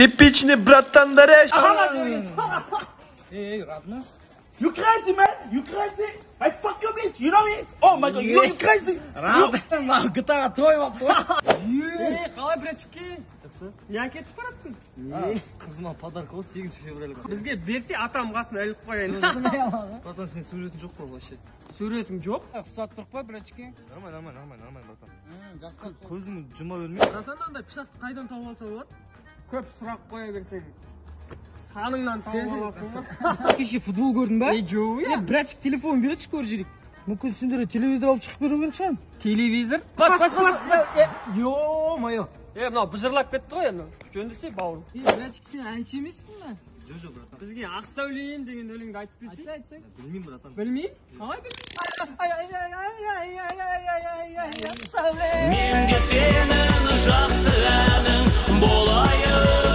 Типичный братан. Ей, родной. You crazy, man? You crazy? I fuck your bitch, you know me? Oh my God, you crazy? Мынау ГТА той болып қой. Ей, қалай, братчик? Жақсы. Не әкетіп баратсың? Қызыма подарка ғой, 8 февральға. Бізге берсе, атам қасына іліп қояйын. Братан, сенің суретің жоқ қой вообще. Суретің жоқ? Ұқсатып тұрып па, братчик? Нормально, нормально, нормально, нормально, братан. Жақсы. Көзіңді жұма бермей. Братан, андай пышақты қайдан тауып алса болады? Көп сұрақ қоя берсең, саныңнан тауып аласың ғой. Кеше футбол көрдің ба? Ей, жоқ. Е, братчик, телефон берші, көріп жіберейік. Мүмкін, сендерге телевизор алып шығып беру керек шығар. Телевизор? Бас, бас, бас. Ё-моё. Е, мынау бұжырлап кетті ғой енді. Жөндесе, бауырым. Е, братчик, сен әнші емессің ба? Жоқ, жоқ, братан. Бізге «Ақсәулем» деген өлеңді айтып берсей. Айтса, айтсаң. Білмеймін, братан. Білмеймін. Қалай білмейсің? Ай, ай, ай, ай, ай, ай, ай, ай, ай, ай, Ақсәулем. Мен де сенің жақсы әнің болайын.